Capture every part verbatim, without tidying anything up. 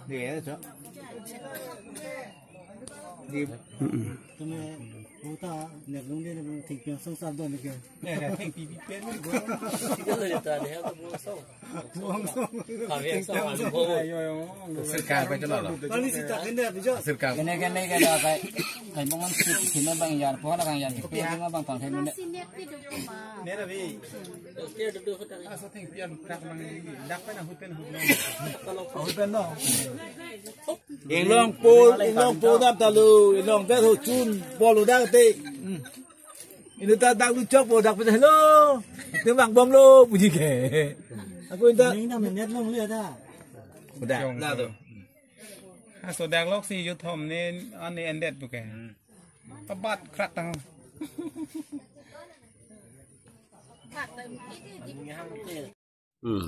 Dei, ya, Cok. Dei. Tumi puta neklong dei, neklong thengpi angsong sar do neke. Ya, ya, thengpi pen ni bo. Kita lo jata dei, aku buang song. Buang song. Kami angsong, alu bo. Ayo, ayo. Sirkang apa itu lo? Kali sita kena apa, Cok? Sirkang. Kena, kena, kena, kai, kai mongan si, sina bang yar, pola bang yar, kita bang pang, kai mana? Nera bi. Aso thengpi an krak nang ini. Dak pen ahut pen ahut nang. Ahut pen no. Inglong pol, inglong pol dam talu, inglong dak ho chun, pol udak te. Hmm. Ini ta dak lu chok po dak pen hello. Tembak bom lo, puji ke. Aku inta. Ini na menet long le ta. Udah, dah tu. Aso dak lok si youth home ni, ani endet buke. Tabat krak tang. Hmm.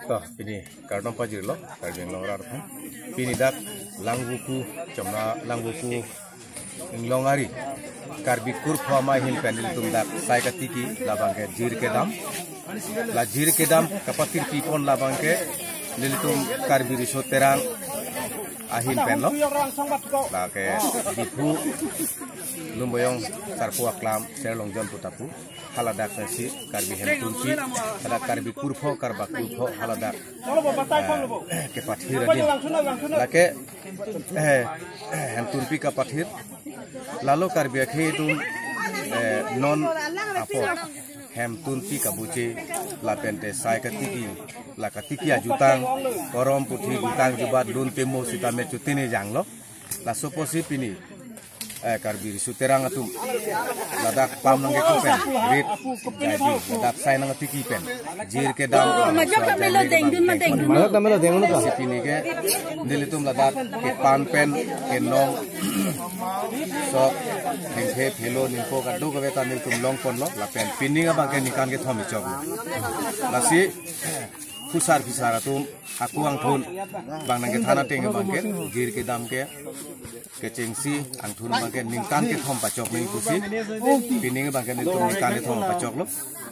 To, pini kardom pajirlo, Karbi Anglong arat atum. Pini dak Langvoku, Chomna Langvoku Inglong ari Karbi kurpho amei ahin pen nelitum dak sai katiki, labang ke jir kedam. La jir kedam kapathir pipon labang ke nelitum Karbi Riso Terang ahin pen lo. Lake Diphu Lumbajong Sarpo Aklam Serlongjon Putapu. Haladak nasi Karbi Hemtunpi, hadak Karbi kurpho, Karbak kurpho, haladak, eh, kepathir adim. Lake, eh, Hemtunpi kapathir. Lalo Karbi akhei atum, eh, non apor Hemtunpi kabuche, lapen te sai katiki, la katiki ajutang, korom puthi, jutang jubat, lun temo sitame chutine janglo. Laso apotsi pini, eh, Karbi Riso Terang atum ladak pam nangkeku pen, rit, jaidi, ladak sai nangtiki pen, jir kedam, majok kami lo dengdun ma dengdun. Majok kami lo dengdun. Si pini ke nelitum ladak kepan pen, kenong, sok, henghe, phelo, ningko kadokave ta nelitum longponlo, lapen pining abang ke ningkan kethom chok. Lasi, phusar phisar atum, hako angthun bang nangkethan ateng abang ke, jir kedam ke, kechengsi angthun abang ke ningkan kethom pachok nangji pusi, pining abang ke nelitum ningkan kethom pachoklo.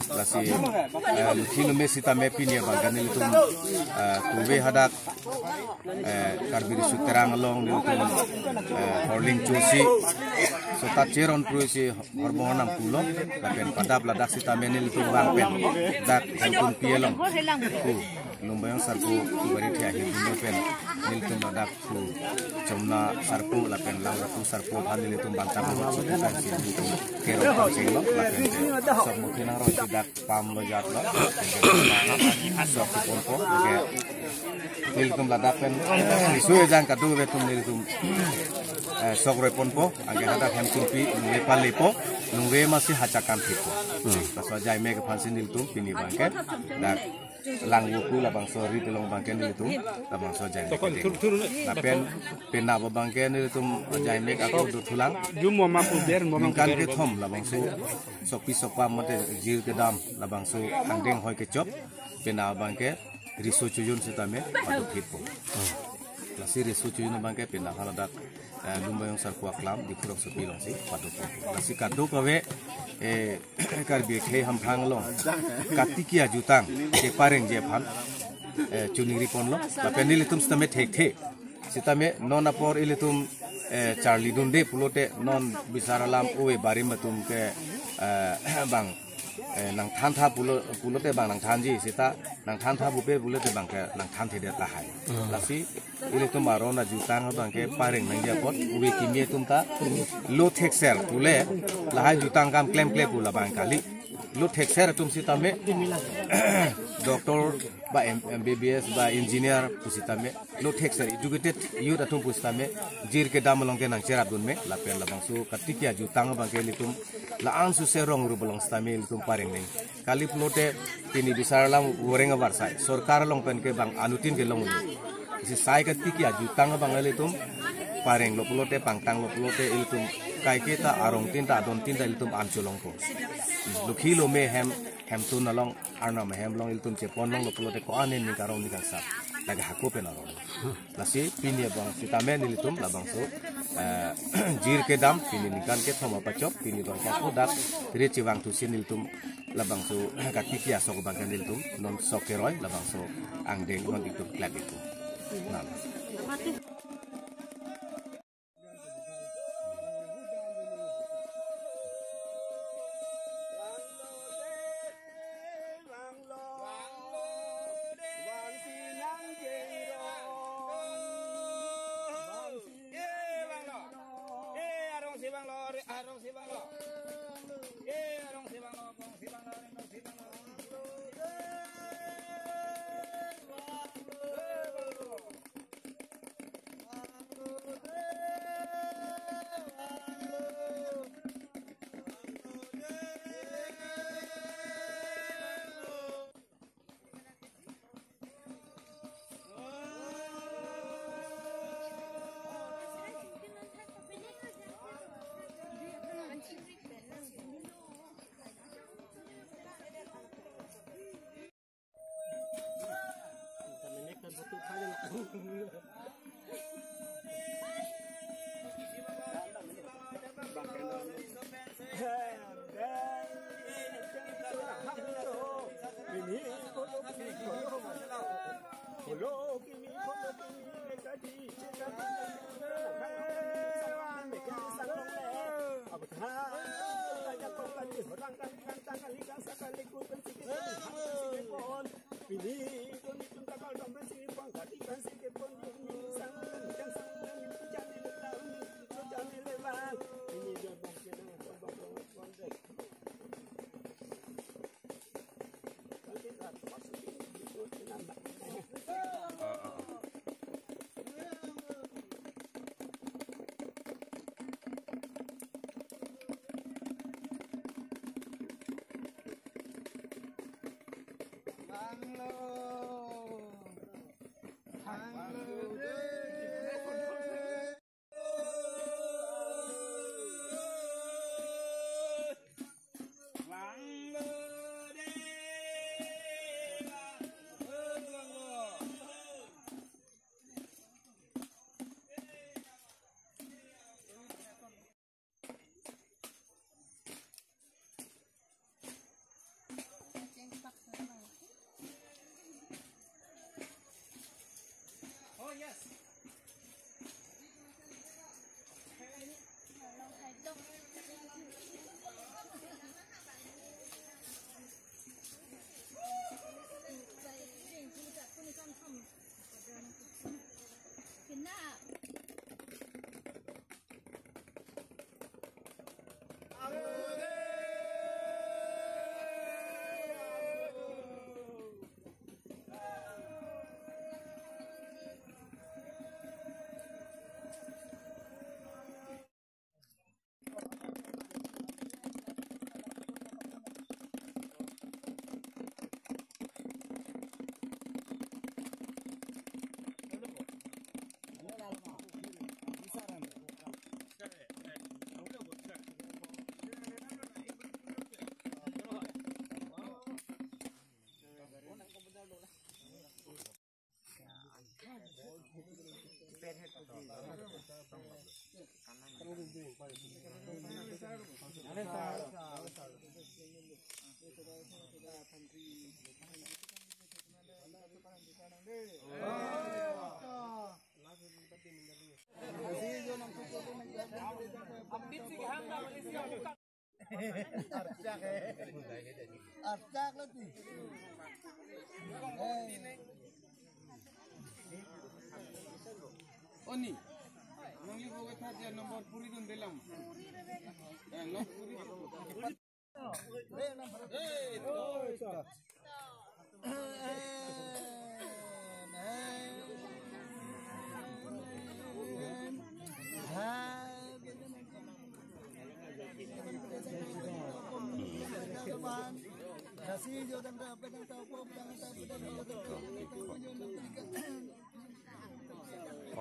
Lasi, eh, luthi lume sitame pini abang ke nelitum, eh, tuve hadak, eh, Karbi Riso Terang along nelitum, eh, horling chosi, sota cheron prusi horbong anam pulo, lapen padap ladak sitame nelitum vang pen dak Hemtunpi along pu Lumbajong Sarpo pu bari thia hi dino pen nelitum ladak pu Chomna Sarpo lapen Langvoku Sarpo aphan nelitum bangta bahut suku kan si nelitum kerok kan sing lo, lapen sok mukhi nangroi si dak pam lo jat lo, sok si ponpo, oke. Nelitum ladak pen, isu ejang kadokave atum nelitum, eh, sok roi ponpo, anke hadak Hemtunpi, nungve palepo, nungve masi hachakan thipo. Hmm. Laso ajai mek aphan si nelitum, pini abang ke, dak Langvoku labangso rit along abang ke nelitum, labangso ajai mek kedeng. Lapen, penap abang ke nelitum ajai mek ako dothulang. Ningkan kethom labangso, sokpi sokpa mate jir kedam, labangso angdeng hoi kechok, penap abang ke, riso chojun sitame paduk hitpo. Lasi riso chojun abang ke penap haladak, eh, Lumbajong Sarpo Aklam, Diphu rongsopi alongsi padukpo. Lasi kadokave, eh, Karbi akhei hamphang along katiki ajutang keparengji aphan, eh, choningri ponlo. Lapen nelitum sitame thekthe. Sitame non apor ilitum, eh, charlidunde pulote non bisar alam ove barim atum ke, eh, bang, eh, nangthantha pulo, pulote bang nangthanji, sita nangthantha bupe pulote bang ke nangthanthedet lahai. Hmm. Lasi ilitum aron ajutang abang ke pareng nangji apot, ove kimi atum ta lo thekser pule lahai jutang kam klemkle pu labang kali. Lo thekser atum sitame doctor ba M-, M B B S ba engineer pu sitame, lo thekser educated youth atum pu sitame, jir kedam along ke nangcherapdun me, lapen labangso katiki ajutang abang ke ilitum la-an suse rong rup along sitame ilitum pareng nang. Kali pulote pini bisar alam voreng avarsai, sorkar along pen ke bang anutin kelong. Isi sai katiki ajutang abang ilitum parenglo pulote, pangtanglo pulote ilitum kaiketa arong tin ta adon tin ta ilitum an cholongpo. Lukhi lome hem, hemtun along, arnam ahem along ilitum chepon longlo pulote ko-an ning karong ning kangsap. Lake hako pen aro. Lasi pini abang sitame nelitum labangso, eh, jir kedam pini ningkan kethom apachok pini abang ke ako dak ri chevangthusi nelitum labangso katiki asok abang ke nelitum non sok keroi labangso angdeng non itum klep itum. Nang. Archak lagi. Oni, nangli bo ketha dia nombor puri dun delam. Eh, nombor puri dun.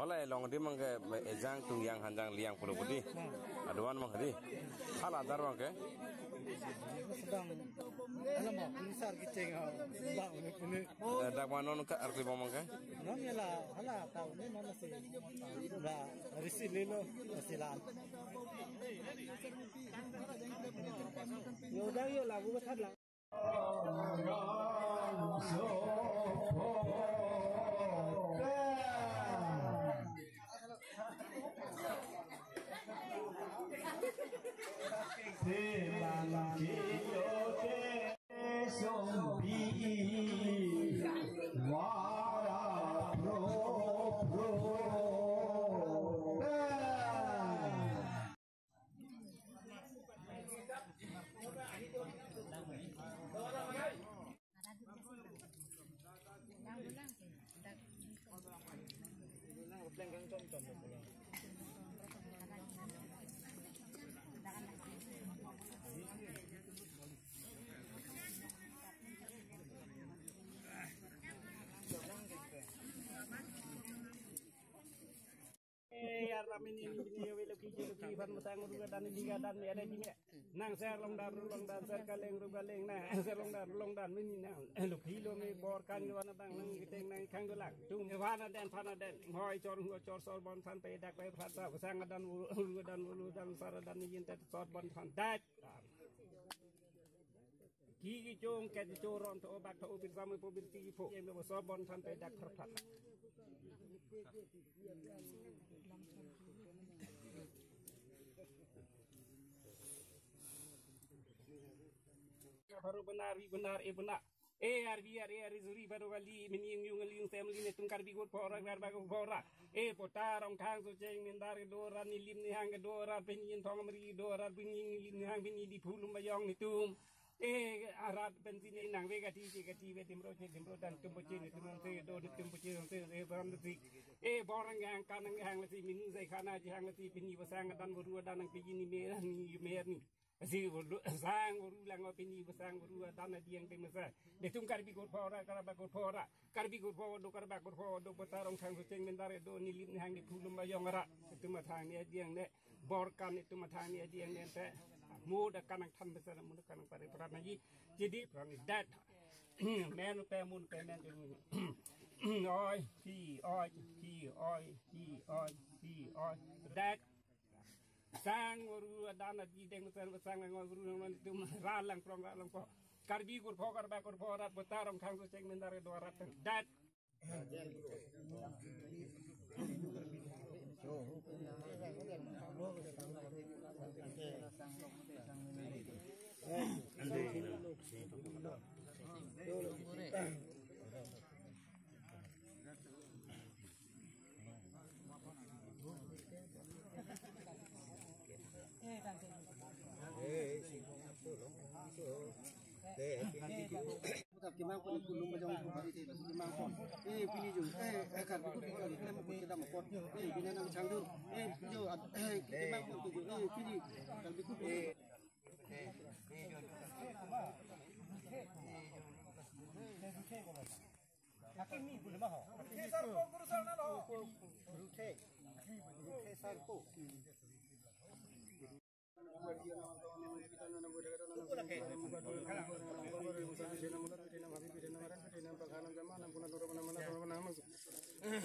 Lahai along di abangke ejang tungyang hanjang liang pulo budi. Aduan abang di. Hala adar abangke. Sedang alam apa? Misar keceng ah. Bang ini. Eh, dak ma non ke arti abangke. Non ya lah, hala tahu ni mana sih? Lah, risi lilo, risi lan. Yo dah yo lagu besar lah. Eh, ya, rame ni, ni, ni, ya, welo ki, welo ki, ban matang, udah dan ini, dan ini, ada di ni. Nang ser longdan, longdan, ser kaleng, ru kaleng, nang ser longdan, longdan, mini nang. Lo ki lo me bor kan, wana dang, nang kiteng, nang kang dolang. Tung, wana den, pana den. Hoi, chor, hoi, chor, sor, bon, than, pe, dak, pe, prat, ta, sang, dan, ulu, ulu, dan, ulu, dan, sar, dan, yin, tet, sor, bon, than, dak. Ki kichung ke kichung ron tho bak tho bir samui po bir ti pho. Yen bo so bon than pe dak thar thar. Baru benar, bi benar, eh benar. Eh, arbi, ar, eh, ari zuri, baru kali, mini yung yung, yung, family netum Karbi Kutpho rak, rak, rak, Kutpho rak. Eh, Pota, Rongthang, Socheng, Mindar kedo rat, Nilim Nihang kedo rat, pini Inthong Amri kedo rat, pini Nilim Nihang, pini Diphu Lumbajong netum. Eh, arat pensi ni nang ve kati, che kati, ve timro, che timro, dan tum poche, netum nang se do, netum poche, nang se, eh, bam si. Eh, borang yang kanang yang lasi, mini sai khana ji hang lasi, pini basang dan boru dan nang piji ni mer ni, mer ni. Asi boru, sang boru lang pini, basang boru dan adiang te masa. Netum Karbi Kutpho rak, Karabak Kutpho rak. Karbi Kutpho do, Karabak Kutpho do, Pota, Rongthang, Socheng, Mindar do, Nilim Nihang, Diphu Lumbajong rak. Netum athang ni adiang ne, bor kan netum athang ni adiang ne te. Mo da kanang than besar, mo da kanang pare pran lagi. Jadi pran ni dat. Men pe mun pe men jung. Oi, hi, oi, hi, oi, hi, oi, hi, oi. Dat. Sang boru adan adi deng sang, sang nang boru nang netum ra lang prong ra lang po. Karbi Kutpho, Karabak Kutpho rat, Pota, Rongthang, Socheng, Mindar do rat dat. Kita kimang pon, kulum bajang pon, hari teh, kimang pon. Eh, pini jung, eh, eh, kan, pun pun lagi, kita mau pun, kita mau pon. Eh, pini nang changdur. Eh, jo, eh, kimang pon tu, eh, pini, kan, bikut, eh. Laki mi pun mah ho. Ruthe sarpo, guru sarna lo. Ruthe. Ruthe sarpo.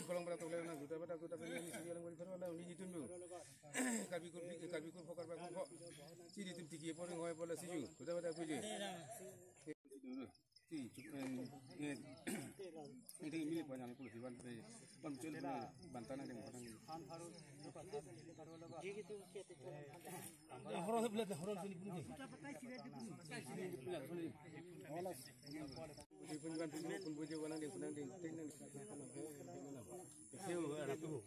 Kolong berat tulen na juta berat tulen ini sih yang beri perlu lah ini itu dulu. Karbi Kutpho, Karbi Kutpho, Karbi Kutpho. Sini tim tiki pori ngoi bola siju. Juta berat tulen. Ti, eh, eh, ini mili punya ni puluh iwan pe, pam cil pe, bantahan ada yang orang. Horo sebelah, horo sini pun. Di pun kan pun pun bujuk orang di pun di ting nang. Keu ada tu.